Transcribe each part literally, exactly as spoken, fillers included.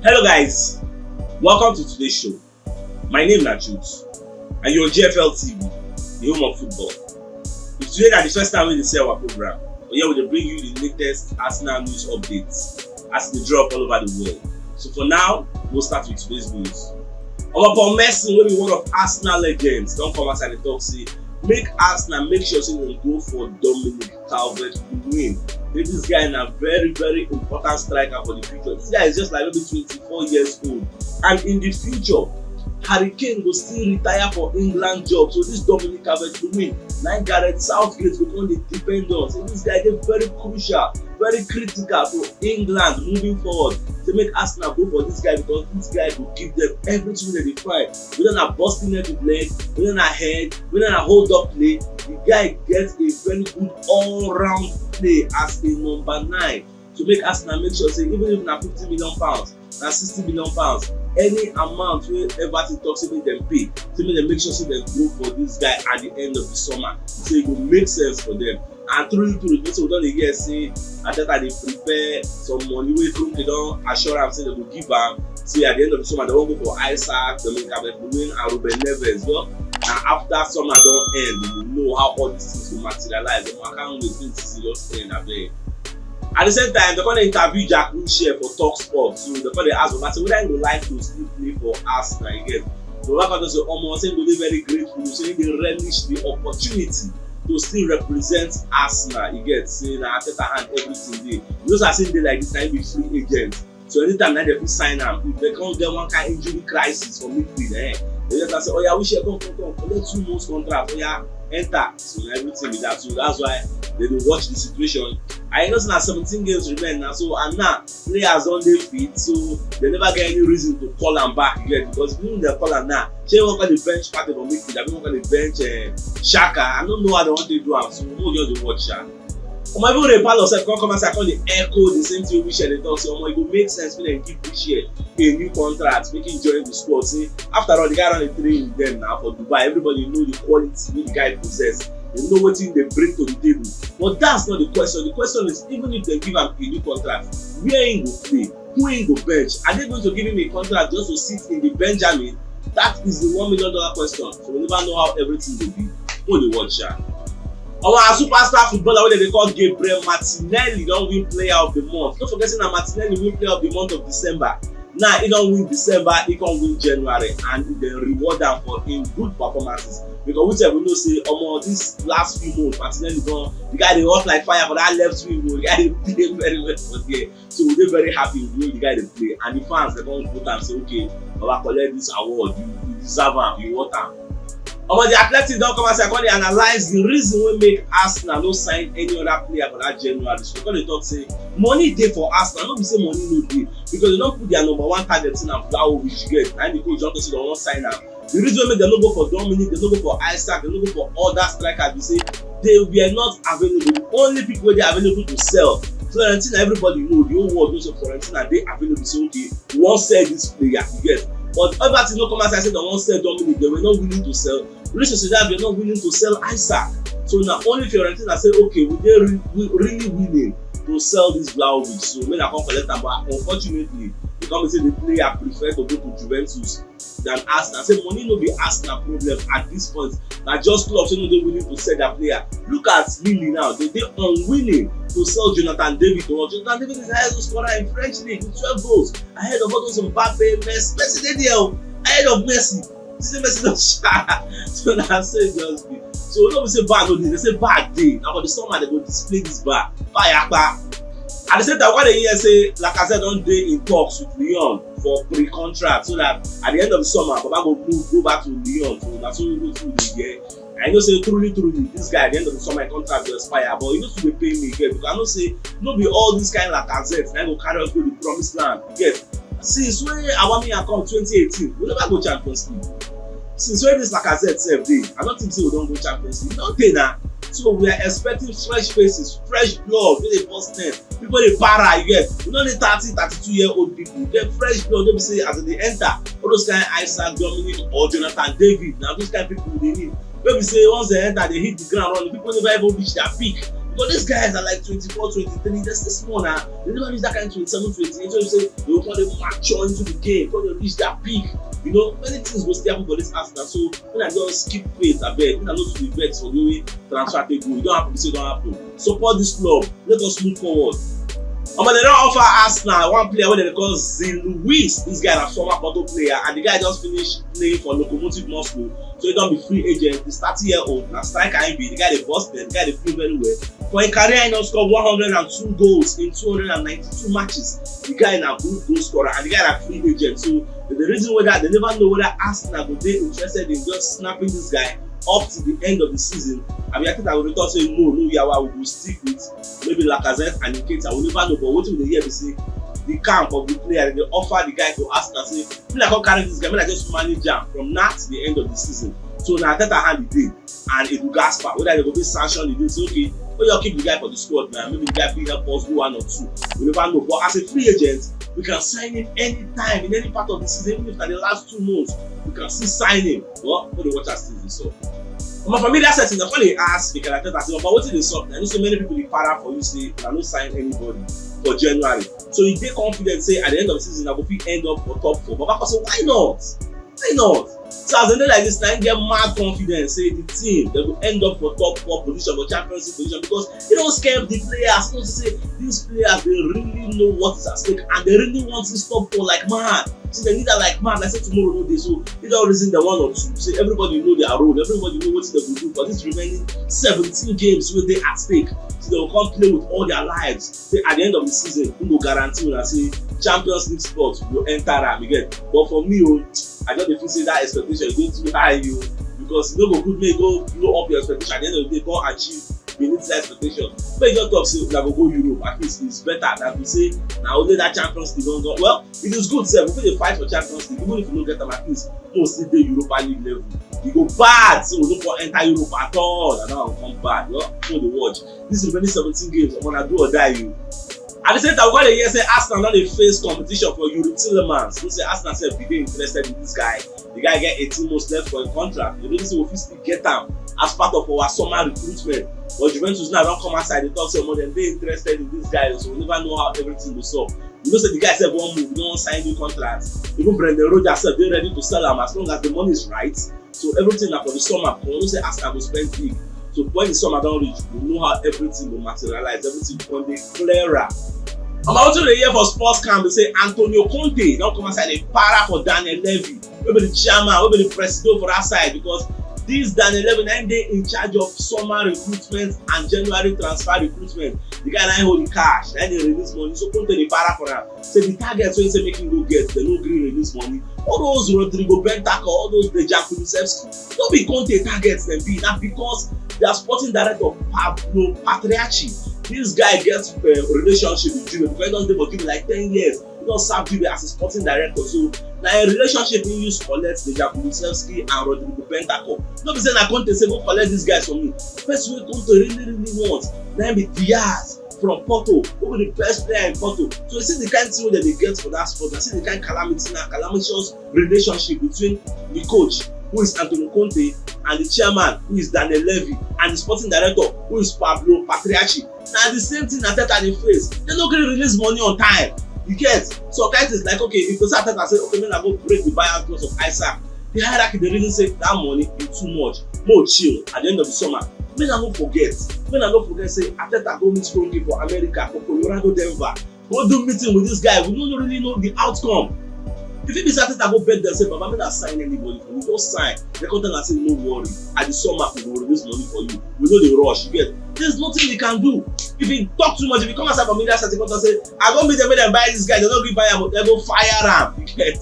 Hello guys, welcome to today's show. My name na Jude and you're on G F L T V, the home of football. If today na the first time wey you dey see our program, but here we dey bring you the latest Arsenal news updates as e dey drop all over the world. So for now, we'll start with today's news. Omo, Paul Merson, wey be one of Arsenal legends, don come outside dey talk say make Arsenal make sure say dem go for Dominic Calvert-Lewin. Say this guy na very, very important striker for the future. This guy is just like maybe twenty-four years old, and in the future, Harry Kane go still retire for England job. So this Dominic Calvert-Lewin, na Gareth Southgate go come dey depend on. Say this guy dey very crucial, very critical to England moving forward. Say make Arsenal go for this guy because this guy go give them everything wey dem dey find. Whether na busting net with leg, whether na head, whether na hold up play, the guy get a very good all-round play as a number nine. So make Arsenal make sure say even if na fifty million pounds, na sixty million pounds, any amount wey Everton talk say make dem pay, say make dem make sure say dem go for this guy at the end of the summer. So e go make sense for them. And truly, truly, because we don dey hear say Arteta dey prepare some money wey Kroenke don assure am say dem go give am. Say at the end of the summer, dem wan go for Isak, Dominic Calvert-Lewin, and Ruben Neves. Well, na after summer don end, we go know how all these things go materialize. But I can't wait till the season just end, abeg. At the same time, dem come dey interview Jack Wilshere for Talk Sport. So dem come dey ask Baba say whether he go like to still play for Arsenal again. So Baba come talk say, omo, say he go dey very grateful, say he dey relish the opportunity to still represent Arsenal. You get, say na Arteta hand everything dey. You know, as he dey like this, na him be free agent. So anytime na dem fit sign am, if dem come get one kind injury crisis for midfield, eh, dem just say, "Oya, Wilshere, come, come, come, collect two months contract, oya, enter." So na everything be that. So that's why dem dey watch the situation. I know say na seventeen games remain now. So and now players don dey fit, so dem never get any reason to call am back again, because if dem call am now, shey dem wan come dey bench Partey for midfield, abi dem wan come dey bench, eh, Xhaka? I no know how dem wan take do am, so we go just dey watch sha. Omo, even Ray Parlour sef come come outside come dey echo the same thing wey Wilshere dey talk, say, omo, e go make sense make dem give Wilshere a new contract, make him join the squad. Say after all, the guy don dey train with them now for Dubai. Everybody know the quality wey the guy possess. Dem know wetin dem bring to the table. But that's not the question. The question is, even if dem give am a new contract, where he go play? Who he go bench? Are they going to give him a contract just to sit in the Benjamin? That is the one million dollar question. So we never know how everything will be. Go dey watch sha. Our superstar footballer wey dem dey call Gabriel Martinelli don win player of the month. No forget say na Martinelli win player of the month of December. Now he don win December, he come win January, and dem reward am for him good performances. Because we sef we know say, omo, this last few months, Martinelli don, the guy dey hot like fire for that left wing o. The guy dey play very well for there. So we dey very happy with the way the guy dey play, and the fans dem come vote am say, okay, Baba, collect this award, you, you deserve am, you want am. Omo, the Athletic don come outside come dey analyse the reason wey make Arsenal no sign any other player for that January. So dem come dey talk say money dey for Arsenal, no be say money no dey, because dem don put their number one target, say na Vlahovic, you get, na him the coach don talk say dem wan sign am. The reason wey make dem no go for Dominic, dem no go for Isak, dem no go for other strikers be say they were not available. The only people wey dey available to sell, Fiorentina, everybody know, the whole world know say Fiorentina dey available. Say, okay, we wan sell this player, you get. But Everton no come outside say dem wan sell Dominic, they were not willing to sell. Real Sociedad were not willing to sell Isak. So na only Fiorentina say, okay, we dey re-, we really willing to sell this Vlahovic. So make dem come collect am, but unfortunately, e come be say the player prefer to go to Juventus than Arsenal. Say money no be Arsenal problem at this point. Na just clubs wey no dey willing to sell their player. Look at Lille now. Dem dey unwilling to sell Jonathan David to us. Jonathan David is the highest goal scorer in French league with twelve goals, ahead of all those Mbappe, Messi. Messi dey there o, ahead of Messi. This is Messi don sha. So na so e just be. So no be say VAR no dey, dem say VAR dey. Na for the summer dem go display this VAR. Fire kpa. At the same time, we dey hear say Lacazette don dey in talks with Lyon for pre-contract, so that at the end of the summer, Baba go move, go back to Lyon. So na so we go through the year. I know say truly, truly, this guy, at the end of the summer, him contract go expire, but e no too dey pain me again, because I know say no be all this kind Lacazette na go carry us go the promised land. You get? Since wey Aubameyang come twenty eighteen, we never go Champions League. Since wey this Lacazette sef dey, I no think say we don go Champions League. E don tey na. So we are expecting fresh faces, fresh blood wey dey burst net. People dey para, you get. We no need thirty, thirty-two year old people. Get fresh blood wey be say as dem dey enter, all those kind Isak, Dominic or Jonathan David, na those kind people we dey need. Wey be say once dem enter, dem hit the ground running. People never even reach their peak. But these guys are like twenty-four, twenty-three, they're still small now. They never reach that kind of twenty-seven, twenty-eight. So you say they will come dey mature into the game, come dey reach that peak. You know, many things go still happen for this Arsenal. So when I just skip faith, I beg. When I know to be vex for the way transfer take go, it don't happen, say it don't happen. Support this club. Let us move forward. Omo, they don offer Arsenal one player wey dem dey call Zin Luis. This guy na former Porto player, and the guy just finish playing for Lokomotiv Moscow. So he don be free agent. The thirty year old, na striker he be. The guy dey burst them, the guy dey play very well. For him career, he don score one hundred and two goals in two hundred and ninety-two matches. The guy na good goal scorer, and the guy na free agent. So the reason why that, they never know whether Arsenal go dey interested in just snapping this guy up to the end of the season. I mean, I think I would talk say no, no, Yawa, we will stick with maybe Lacazette and Nketiah. We never know, but what we dey hear be say the camp of the player, they offer the guy to Arsenal, say, "When I come carry this guy, when I just manage him from now to the end of the season." So now Arteta hand the day and Edu Gaspar, whether they go be sanctioned, they say, "Okay, oh, you keep the guy for the squad now. Maybe the guy fit help us do one or two." We never know. But as a free agent, we can sign him anytime in any part of the season, even if na the last two months, we can still sign him. Well, for the watch as things dey sup. Omo, for media setting, I come dey ask Mikel Arteta say, "But wetin dey sup?" I know say many people dey para for you say, "I no sign anybody for January." So you dey confident say at the end of the season, I go fit end up for top four. Baba come say, "Why not? Why not?" So as dem dey like this, na him get mad confidence say the team, they go end up for top four position, for Champions League position, because he don scam the players. He don say these players, they really know what is at stake, and they really want this top four like mad. Say they need am like mad, like say tomorrow no dey. So he don reason the one or two. Say everybody know their role, everybody know what they go do for these remaining seventeen games wey dey at stake. So they go come play with all their lives. Say at the end of the season, who go guarantee una say Champions League spot go enter am again? But for me, oh, I just dey feel say that expectation e dey too high, oh, because e no go good make you go blow up your expectation, at the end of the day, come achieve beneath that expectation. Make you just talk say una go go Europe, at least it's better than to say na only that Champions League don go. Well, it is good sef, we fit dey fight for Champions League, even if we no get am, at least we still dey Europa League level. E go bad say we no come enter Europe at all, and now we come bad. Well, so dey watch. This remaining seventeen games, omo, na do or die you. At the same time, we come dey hear say Arsenal don dey face competition for Youri Tielemans. We say Arsenal sef be dey interested in this guy. The guy get eighteen months left for him contract. You know say we fit still get am as part of our summer recruitment. But Juventus now don come outside, they talk say, "Omo, dem dey interested in this guy, so we never know how everything go sup." You know say the guy sef wan move, he don sign new contract. Even Brendan Rodgers sef dey ready to sell am as long as the money is right. So everything na for the summer. We know say Arsenal go spend big. So when the summer don reach, we know how everything go materialize. Everything go dey clearer. Omo, wetin we dey hear for sports camp be say Antonio Conte don come outside dey para for Daniel Levy, wey be the chairman, wey be the presido for that side, because this Daniel Levy na him dey in charge of summer recruitment and January transfer recruitment. The guy na him hold the cash, na him dey release money. So Conte dey para for am. Say the target wey he say make him go get, dem no gree release money. All those Rodrigo Bentancur, all those Dejan Kulusevski, no be Conte target dem be. Na because their sporting director, Pablo Paratici, this guy get, uh, relationship with Juve because he don dey for Juve like ten years. He don serve Juve as a sporting director. So na a relationship he use collect Dejan Kulusevski and Rodrigo Bentancur. No be say na Conte say, "Go collect these guys for me." Person wey Conte really, really want, na him be Diaz from Porto, who be the best player in Porto. So you see the kind thing wey dem dey get for that spot. You see the kind calamity now, calamitous relationship between the coach, who is Antonio Conte, and the chairman, who is Daniel Levy, and the sporting director, who is Pablo Paratici. Na the same thing Arteta dey face. Dem no gree release money on time. You get? So kind things like, okay, if you say Arteta say, "Okay, make I go break the buyout clause of Isaac," the hierarchy dey reason say that money e too much. Make we chill at the end of the summer. Make una no forget. Make una no forget say Arteta go meet Kroenke for America, for Colorado Denver. Go do meeting with this guy. We no really know the outcome. If it be say Arteta go beg dem say, "Baba, make una sign anybody for me, just sign." Dem come tell am say, "No worry. At the summer, we go release money for you. We no dey rush." You get? There's nothing he can do. If he talk too much, if he come outside for media setting, come talk say, "I go meet dem, make dem buy this guy." Dem no gree buy am, dem go fire am. You get?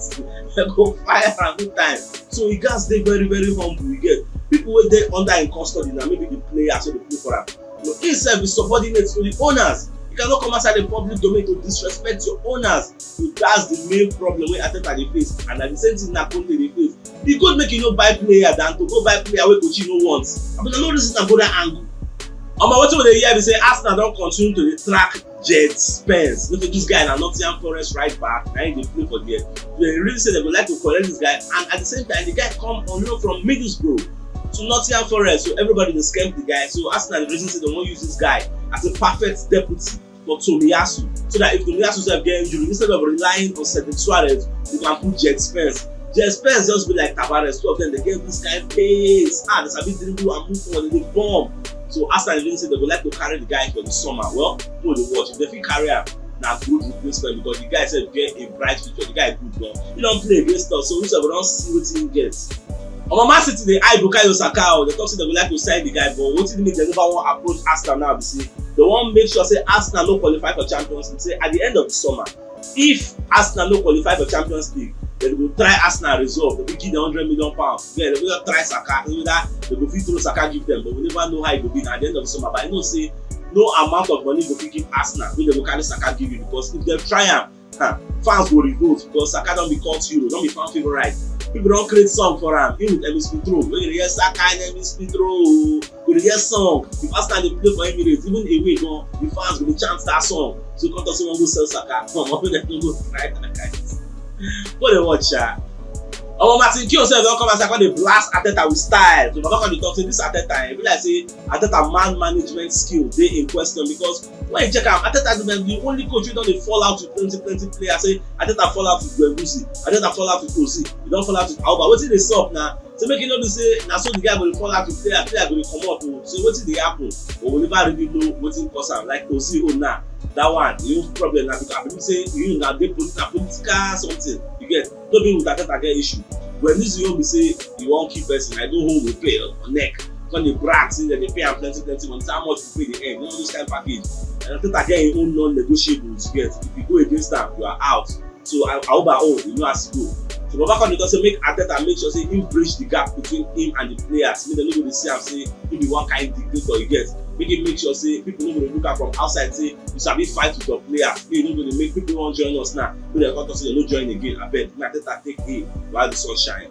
Dem go fire am big time. So he gats dey very, very humble. You get? People wey dey under him custody na maybe the players wey dey play for am. No, he sef be subordinate to the owners. You cannot come outside the public domain to disrespect your owners. So that's the main problem wey Arteta dey face, and na the same thing na Conte dey face. E good make you no buy player than to go buy player wey coach no want. I mean, no reason to go that angle. Omo, wetin we dey hear be say Arsenal don continue to dey track Djed Spence. Look at this guy, na Nottingham Forest right back. Na him dey play for there. They really say they would like to collect this guy, and at the same time, the guy come on loan from Middlesbrough to Nottingham Forest. So everybody dey scam the guy. So Arsenal dey reason say they wan use this guy as a perfect deputy for Tomiyasu, so that if Tomiyasu sef get injury, instead of relying on Cedric Soares, you can put Djed Spence. Djed Spence just be like Tavares, two of them dey get this kind pace, ah, they sabi dribble and move forward, they bomb. So Arsenal even say they go like to carry the guy for the summer. Well, no dey watch, if they fit carry am, na good replacement because the guy sef get a bright future, the guy good gan, he don play against us, so we sef we don see wetin he get. Omo, Man City dey eye Bukayo Saka o, they talk say they go like to sign the guy, but wetin make dem never wan approach Arsenal now be say they wan make sure say Arsenal no qualify for Champions League, say at the end of the summer, if Arsenal no qualify for Champions League, dem go try Arsenal resolve, dem go give dem hundred million pounds, yeah, dem go just try Saka, whether dem go fit throw Saka give dem, but we never know how e go be na at the end of the summer. But I know say no amount of money go fit give Arsenal wey dem go carry Saka give you, because if dem try am, ah, fans go revolt because Saka don be cult hero, don be fan favourite. People don create song for am, him with Emile Smith Rowe, wey dey hear Saka and Emile Smith Rowe, go dey hear song. If Arsenal dey play for Emirates, even away gan, the fans go dey chant that song. So come talk say wan go sell Saka, come on, make dem no go try that kind thing. Go dey watch sha. Omo, Martin Keown sef don come outside come dey blast Arteta with style. So Baba come dey talk say this Arteta, eh, e be like say Arteta man management skill dey in question, because when you check am, Arteta be the only coach wey don dey fall out with plenty plenty players. Say Arteta fall out with Guendouzi, Arteta fall out with Ozil, he don fall out with Auba. Wetin dey sup na? Say make you no do say na so the guy go dey fall out with player, player go dey comot o. Say wetin dey happen, but we never really know wetin cause am. Like Ozil own now, that one, the whole problem na because I believe say you na dey polit-, na political something, you get. No be with Arteta get issue. When this you be say you wan kill person, I go hold the pay on neck, come dey brag say dem dey pay am plenty plenty money, say how much you pay dey end, all those kind package. And Arteta get him own non-negotiables, you get. If you go against am, you are out. So I, Auba own, you know as e go. So Baba come dey talk say make Arteta make sure say him bridge the gap between him and the players, make dem no go dey see am say he be one kind dictator, you get. Make him make sure say people no go dey look am from outside say you sabi fight with your player, make you no go dey make people wan join us now, make dem come talk say dem no join again. Abeg, make Arteta take aim while the sun shine.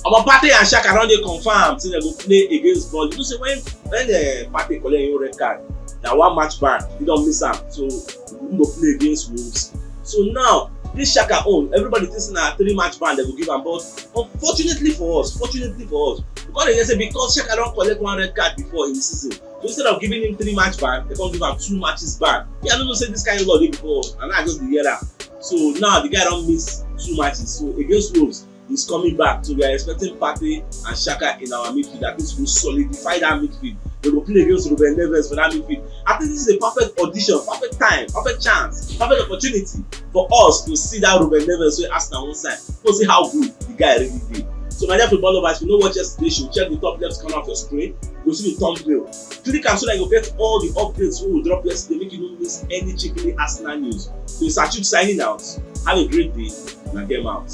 Omo, Partey and Xhaka don dey confirm say dem go play against Burnley. You know say when when uh, Partey collect him red card, na one match ban, he don miss am, so he go play against Wolves. So now this Xhaka own, everybody think say na three match ban dem go give am, but unfortunately for us, fortunately for us, we come dey hear say because Xhaka don collect one red card before in the season, so instead of giving him three match ban, they come give am two matches ban. Me, I no know say this kind of law dey before, and I just dey hear am. So now the guy don miss two matches. So against Wolves, he's coming back. So we are expecting Partey and Xhaka in our midfield. At least we solidify that midfield. They go play against Ruben Neves for that midfield. I think this is a perfect audition, perfect time, perfect chance, perfect opportunity for us to see that Ruben Neves wey Arsenal wan sign. Go see how good the guy really dey. So my dear football lovers, if you no watch yesterday show, check the top left corner of your screen. You go see the thumbnail. Click am so that you get all the updates wey we drop yesterday, make you no miss any chickily Arsenal news. So it's Achuk signing out. Have a great day. Na game out.